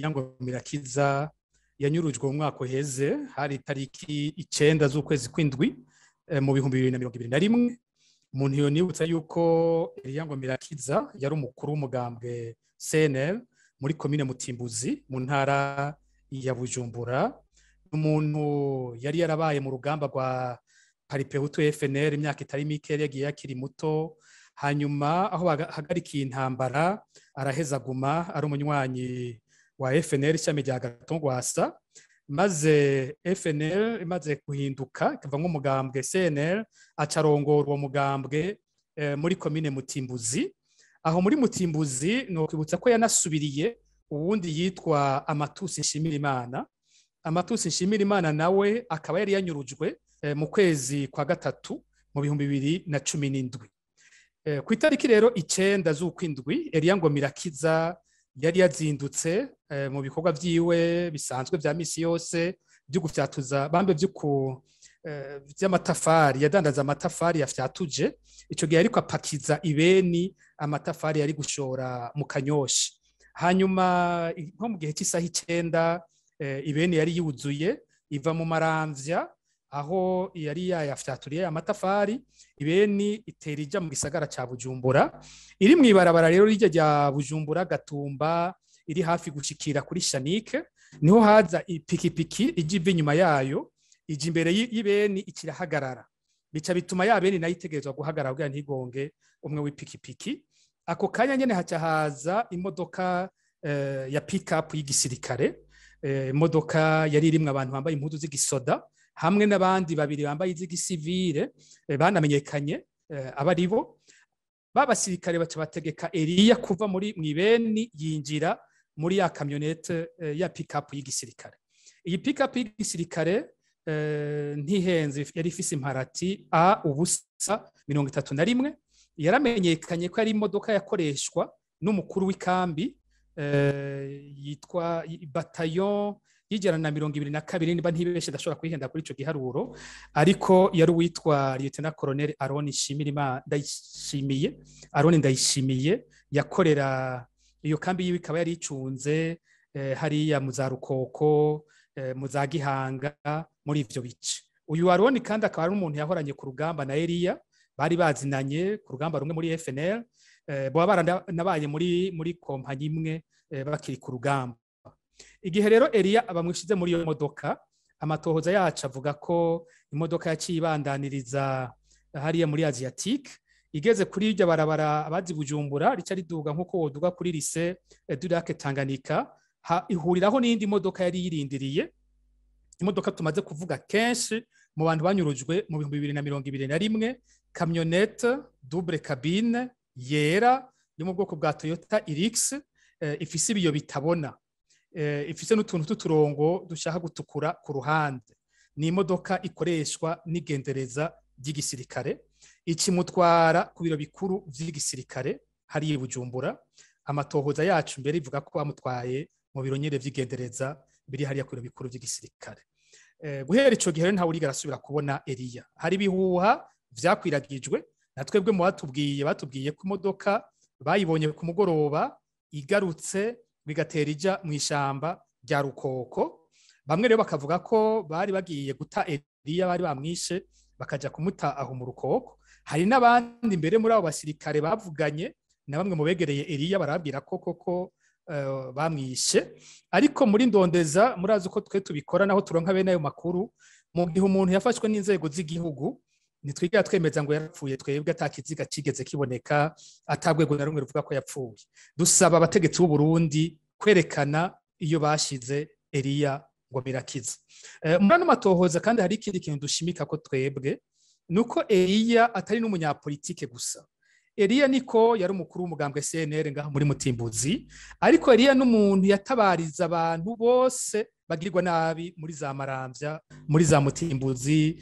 Eliya Ngomirakiza yanyurujwe mu mwaka uheze, hari itariki 9 z'ukwezi kw'indwi mu 2021. Umuntu yonibutsa yuko Eliya Ngomirakiza yari umukuru w'umugambwe CNL muri komine Mutimbuzi mu ntara ya Bujumbura. Umuntu yari yarabaye mu rugamba rwa Paripehutu FNL imyaka itari mike, yagiye akiri muto, hanyuma aho bahagarikiye intambara araheza aguma ari umunywanyi wa FNL ishami rya Gatongwasa, maze FNL imaze guhinduka ikava nk'umugambwe CNL, acarongora uwo mugambwe muri komine Mutimbuzi. Aho muri Mutimbuzi ni ukwibutsa ko yanasubiriye uwundi yitwa Amatusi Nshimirimana. Amatusi Nshimirimana nawe akaba yari yanyurujwe mu kwezi kwa gatatu mu 2017. Ku itariki rero 9 z'ukwindwi, Eliya Ngomirakiza yari yazindutse mu bikorwa vyiwe bisanzwe vya misi yose byo gufyatuza bambe vy'amatafari, yadandaza amatafari yafyatuje. Ico gihe ariko apakiza ibeni amatafari yari gushora mu Kanyoshi. Hanyuma nko mu gihe cy'isaha 9 ibeni yari yuzuye iva mu Maramvya aho yari yayafyaturiye amatafari, ibeni itera ijya mu gisagara ca Bujumbura. Iri mw'ibarabara rero rijya rya Bujumbura Gatumba, iri hafi gushikira kuri Shanike, niho haza ipikipiki ijya iva inyuma yayo ijya imbere y'ibeni ikirahagarara, bica bituma ya beni nayo itegerezwa guhagarara kugira ntigonge umwe w'ipikipiki. Ako kanya nyene haca haza imodoka ya pick-up y'igisirikare, imodoka yari irimwo abantu bambaye impuzu z'igisoda hamwe n'abandi babiri bambaye iz'igisivile, banamenyekanye abari bo. Babasirikare baca bategeka Eliya kuva muri mw'ibeni yinjira muri ya kamyonete ya pick-up y'igisirikare. Iyi pick-up y'igisirikare ntihenze, yari ifise imparati A 0 31, yaramenyekanye ko ari imodoka yakoreshwa n'umukuru w'ikambi yitwa bataillon y'122, niba ntibeshe ndashobora kwihenda kuri ico giharuro, ariko yari uwitwa Lieutenant Colonel Aroni Shimirimana Ndayishimiye. Aroni Ndayishimiye yakorera iyo kambi yiwe, ikaba yari icunze hariya mu za Rukoko, mu za Gihanga, muri ivyo bice. Uyu Aroni kandi akaba ari umuntu yahoranye ku rugamba na Eliya, bari bazinanye ku rugamba rumwe muri FNL, baba baranabaye muri kompanyi imwe bakiri ku rugamba. Igihe rero Eliya bamwishize muri iyo modoka, amatohoza yacu avuga ko imodoka yaciye ibandaniriza hariya muri Asiatique, igeze kuri iryo barabara abazi Bujumbura rica riduga nkuko woduga kuri lycée du Lac Tanganyika, ihuriraho n'indi modoka yari yirindiriye, imodoka tumaze kuvuga kenshi mu bantu banyurujwe mu 2021, kamyonete double cabine yera yo mu bwoko bwa Toyota Hilux, ifise ibiyo bitabona, ifise n'utuntu tw'uturongo dushaka gutukura ku ruhande. Ni imodoka ikoreshwa n'igendereza ry'igisirikare, ikimutwara ku biro bikuru vy'igisirikare hariya i Bujumbura. Amatohoza yacu mbere ivuga ko bamutwaye mu biro nyene vy'igendereza biri hariya ku biro bikuru vy'igisirikare. Guhera ico gihe ntawe urigera asubira kubona Eliya. Hari ibihuha vyakwiragijwe na twebwe mu batubwiye ko imodoka bayibonye ku mugoroba igarutse bigatera ija mu ishamba rya Rukoko. Bamwe rero bakavuga ko bari bagiye guta Eliya, bari bamwishe bakaja kumuta aho mu Rukoko. Hari n'abandi mbere muri abo basirikare bavuganye na bamwe mu begereye Eliya barabwira ko koko bamwishe. Ariko muri ndondeza murazi uko twe tubikora naho turonka bene ayo makuru, mu gihe umuntu yafashwe n'inzego z'igihugu nitwigera twemeza ngo yarapfuye, twebwe atakiziga kigeze kiboneka, atagwego na rumwe ruvuga ko yapfuye. Dusaba abategetsi b'u Burundi kwerekana iyo bashize Eliya Ngomirakiza. Muri ano matohoza kandi hari ikindi kintu dushimika ko twebwe, nuko Eliya atari n'umunyapolitike gusa. Eliya niko yari umukuru w'umugambwe CNL ngaho muri Mutimbuzi, ariko Eliya n'umuntu yatabariza abantu bose bagirirwa nabi muri za Maramvya, muri za Mutimbuzi,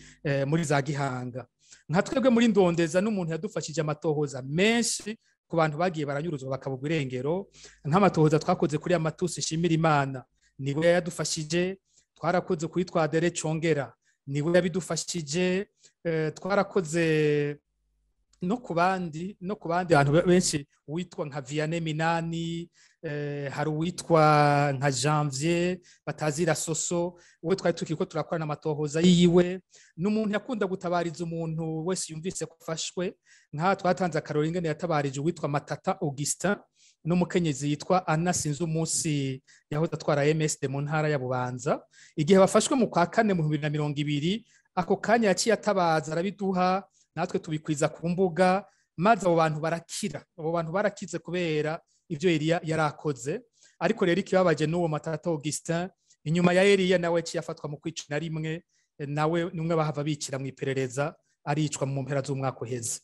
muri za Gihanga. Nka twebwe muri ndondeza n'umuntu yadufashije amatohoza menshi ku bantu bagiye baranyuruzwa bakabugwa irengero, nk'amatohoza twakoze kuri Amatusi Nshimirimana niwe yadufashije, twarakoze kuri Twadere Congera niwe yabidufashije, twarakoze no ku bandi bantu benshi, witwa nka Vianney Minani, Hari uwitwa nka Janvier batazira Soso, we twari tukiriko turakorana amatohoza yiwe. N'umuntu yakunda gutabariza umuntu wese yumvise ko afashwe. Nka twatanze akarori ingene yatabarije uwitwa Matata Augustin n'umukenyezi yitwa Anna Sinzumunsi yahoze atwara MSD mu ntara ya Bubanza, igihe bafashwe mu kwa kane mu 2020. Ako kanya yaciye atabaza, arabiduha, natwe tubikwiza ku mbuga, maze abo bantu barakira. Abo bantu barakize kubera ivyo Eliya yarakoze. Ariko rero ikibabaje n'uwo Matata Augustin, inyuma ya Eliya nawe yaciye afatwa mu kwica na rimwe, nawe numwe bahava bicira mu iperereza, aricwa mu mpera z'umwaka uheze.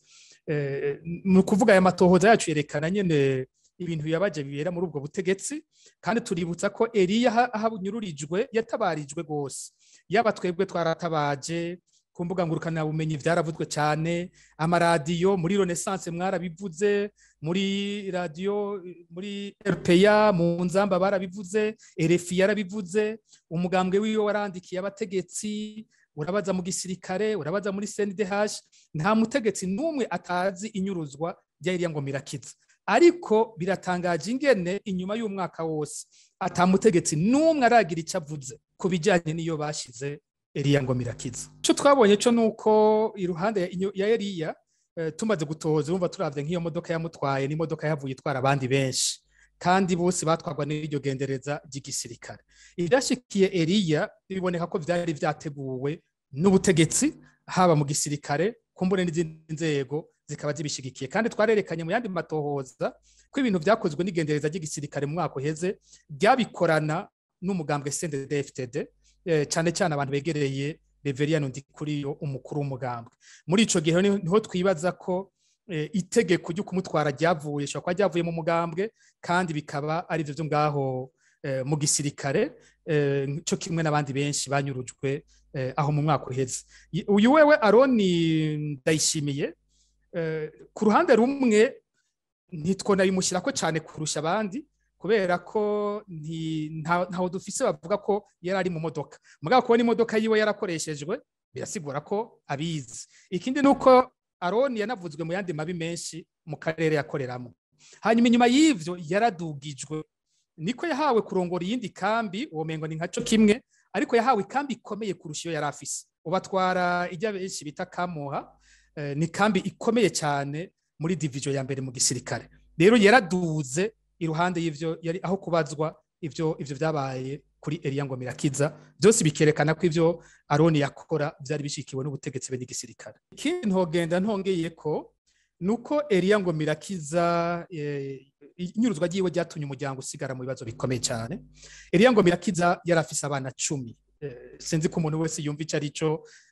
Mu kuvuga aya matohoza yacu yerekana nyene ibintu bibabaje bibera muri ubwo butegetsi. Kandi tuributsa ko Eliya ahabunyururijwe yatabarijwe gose, yaba twebwe twaratabaje ku mbuga ngurukana bumenyi, vyaravuzwe cyane, amaradiyo muri Renaissance mwarabivuze, muri radio muri RPA mu Nzamba barabivuze, RFI yarabivuze, umugambwe wiwe warandikiye abategetsi, urabaza mu gisirikare, urabaza muri CNDH, nta mutegetsi n'umwe atazi inyuruzwa rya Eliya Ngomirakiza. Ariko biratangaje ingene inyuma y'umwaka wose ata mutegetsi n'umwe aragira icyo avuze ku bijyanye n'iyo bashize Eliya Ngomirakiza. Ico twabonye cyo nuko iruhande ya Eliya, tumaze gutoza, urumva turavye nk'iyo modoka yamutwaye n'imodoka yavuye itwara abandi benshi, kandi bose batwarwa n'iryo gendereza ry'igisirikare. Ivyashikiye Eliya biboneka ko vyari vyateguwe n'ubutegetsi, haba mu gisirikare kumbure n'izindi nzego zikaba zibishigikiye. Kandi twarerekanye mu yandi matohoza ko ibintu vyakozwe n'igendereza ry'igisirikare mu mwaka uheze ryabikorana n'umugambwe CNDD-FDD, cyane cyane abantu begereye Reverien Ndikuriyo, umukuru w'umugambwe. Muri ico gihe niho twibaza ko itegeko ryo kumutwara ryavuye, shobora kuba ryavuye mu mugambwe, kandi bikaba ari byo ngaho mu gisirikare, cyo kimwe n'abandi benshi banyurujwe aho mu mwaka uheze. Uyu wewe Aroni Ndayishimiye, ku ruhande rumwe ntitwona bimushyirako cyane kurusha abandi, kubera ko ntaho dufise bavuga ko yari ari mu modoka. Mugabo kubona imodoka yiwe yarakoreshejwe birasigura ko abizi. Ikindi nuko Aroni yanavuzwe mu yandi mabi menshi mu karere yakoreramo. Hanyuma inyuma y'ivyo yaradugijwe, niko yahawe kurongora iyindi kambi, uwo mengo ni nkaco kimwe, ariko yahawe ikambi ikomeye kurusha iyo yari afise. Ubatwara ijya benshi bita Kamuha, ni kambi ikomeye cyane muri division ya mbere mu gisirikare. Rero yaraduze iruhande y'ivyo yari aho kubazwa ivyo vyabaye kuri Eliya Ngomirakiza, byose bikerekana ko ivyo Aroni yakora byari bishikiwe n'ubutegetsi bw'igisirikare. Ikindi ntogenda ntongeye ko nuko Eliya Ngomirakiza, inyuruzwa ryiwe ryatumye umuryango usigara mu bibazo bikomeye cyane. Eliya Ngomirakiza yarafise abana 10. Sinzi ko umuntu wese yumva ico arico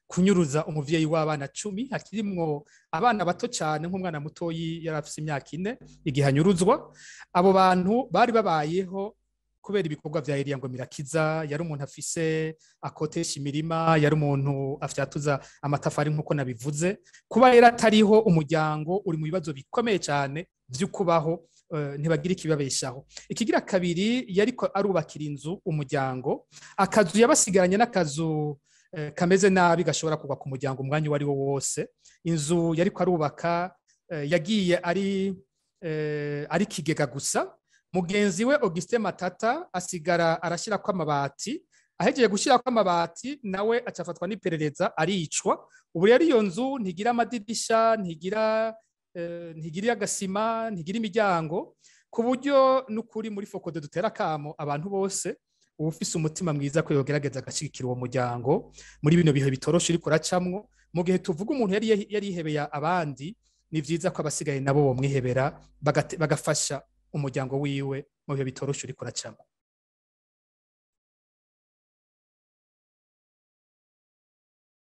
kunyuruza umuvyeyi w'abana 10, hakirimwo abana bato cyane, nk'umwana mutoyi yarafise imyaka 4 igihe anyuruzwa. Abo bantu bari babayeho kubera ibikorwa vya Eliya Ngomirakiza. Yari umuntu afise akotesha imirima, yari umuntu afyatuza amatafari nkuko nabivuze. Kuba yari atariho, umuryango uri mu bibazo bikomeye cyane vy'ukubaho, ntibagira ikibabeshaho. Ikigira kabiri, yariko arubakira inzu umuryango, akazu yabasigaranye n'akazu kameze nabi gashobora kugwa ku muryango umwanya wari wo wose. Inzu yariko arubaka yagiye ari kigega gusa. Mugenzi we Augustin Matata asigara arashirako amabati, ahejeje gushirako amabati nawe acafatwa n'iperereza aricwa. Ubu rero iyo nzu ntigira amadirisha, ntigira agasima, ntigira imiryango, ku buryo n'ukuri muri Fokode dutera kamo abantu bose ubufise umutima mwiza ko yogerageza agashigikira uwo muryango muri bino bihe bitoroshe uriko uracamwo. Mu gihe tuvuga umuntu yari yarihebeye abandi, ni vyiza ko abasigaye nabo bomwihebera bagafasha umuryango wiwe mu bihe bitoroshe uriko uracamwo.